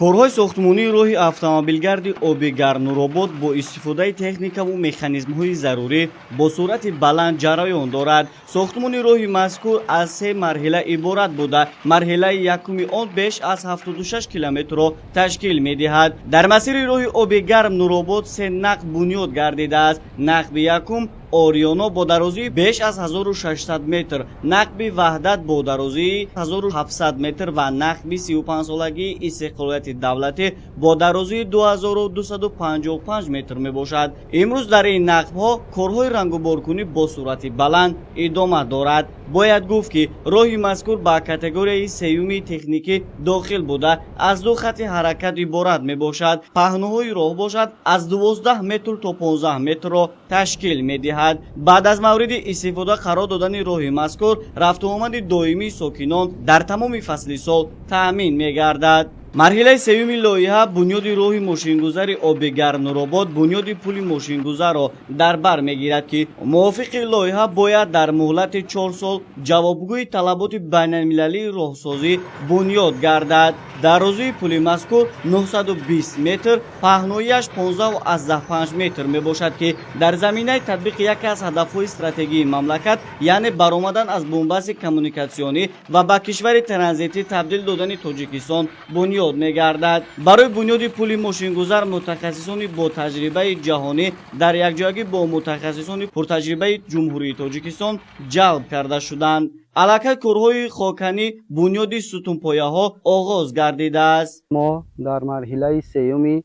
Корҳои сохтмонии роҳи автомобилгарди Оби Гарм Нуробод бо истифодаи техникаву механизмҳои зарурӣ бо суръати баланд ҷараён дорад. Сохтмони роҳи мазкур аз се марҳила иборат буда, марҳилаи якуми он беш аз 76 километрро ташкил медиҳад. Дар масири роҳи Оби Гарм Нуробод се нақб бунёд гардидааст. Нақби якум Ориёно бо дарозии беш аз 1600 метр, нақби Ваҳдат бо дарозии 1700 метр ва нақби 35-солагии истиқлолияти давлатӣ бо дарозии 2255 метр мебошад. Имрӯз дар ин нақбҳо корҳои рангуборкунӣ бо суръати баланд идома дорад. Бояд гуфт, ки роҳи мазкур ба категорияи сеюми техникӣ дохил буда, аз ду хати ҳаракат иборат мебошад. Паҳнуҳои роҳ бошад, аз 12 метр то 15 метрро ташкил медиҳад. Баъд аз мавриди истифода қарор додани роҳи мазкур, рафтуомади доимии сокинон дар тамоми фасли сол таъмин мегардад. Марҳилаи сеюми лоиҳа, бунёди роҳи мошингузари Оби Гарм Нуробод, бунёди пули мошингузарро дар бар мегирад, ки мувофиқи лоиҳа бояд дар муҳлати 4 сол ҷавобгӯи талаботи байналмилалии роҳсозӣ бунёд гардад. Дарозии пули мазкур 920 метр, паҳноияш 15,5 метр мебошад, ки дар заминаи татбиқи яке аз ҳадафҳои стратегии мамлакат, яъне баромадан аз бунбасти коммуникатсионӣ ва ба кишвари транзитӣ табдил додани Тоҷикистон бунёд мегардад. Барои бунёди пули мошингузар мутахассисони бо таҷрибаи ҷаҳонӣ дар якҷоягӣ бо мутахассисони пуртаҷрибаи Ҷумҳурии Тоҷикистон ҷалб карда шуданд. Аллакай корҳои хокканӣ, бунёди сутунпояҳо оғоз гардидааст. Мо дар марҳилаи сеюми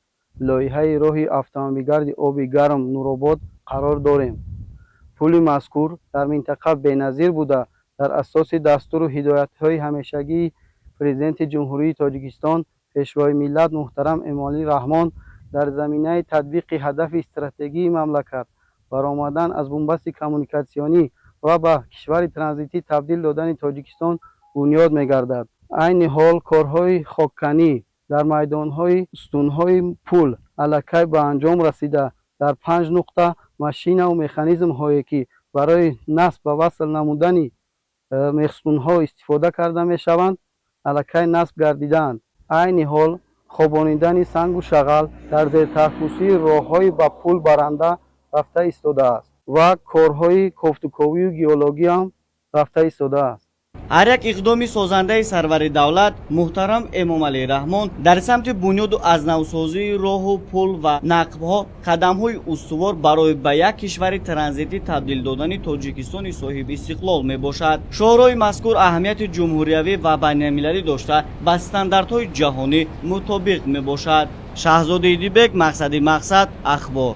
лоиҳаи роҳи автомобилгарди Оби Гарм Нуробод қарор дорем. Пули мазкур дар минтақа беназир буда, дар асоси дастуру ҳидоятҳои ҳамешагии Президенти Ҷумҳурии Тоҷикистон, Пешвои миллат муҳтарам Эмомалӣ Раҳмон, дар заминаи татбиқи ҳадафи стратегии мамлакат, баромадан аз бунбасти коммуникатсионӣ ва ба кишвари транзитӣ табдил додани Тоҷикистон бунёд мегардад. Айни ҳол корҳои хокканӣ дар майдонҳои сутунҳои пул аллакай ба анҷом расида, дар панҷ нуқта машинаву механизмҳое, ки барои насб ва васл намудани мехсутунҳо истифода карда мешаванд, аллакай насб гардидаанд. Айни ҳол хобонидани сангу шағал дар зертаҳпӯшии роҳҳои ба пул баранда рафта истодааст ва корҳои кофтуковию геологиям рафта истодааст. Ҳар як иқдоми созандаи сарвари давлат муҳтарам Эмомалӣ Раҳмон дар самти бунёду аз навсозии роҳу пул ва нақбҳо қадамҳои устувор барои ба як кишвари транзитӣ табдил додани Тоҷикистони соҳибистиқлол мебошад. Шоҳроҳи мазкур аҳамияти ҷумҳуриявӣ ва байналмилалӣ дошта, ба стандартҳои ҷаҳонӣ мутобиқ мебошад. Шаҳзоди Идибек, Мақсади Мақсад, Ахбор.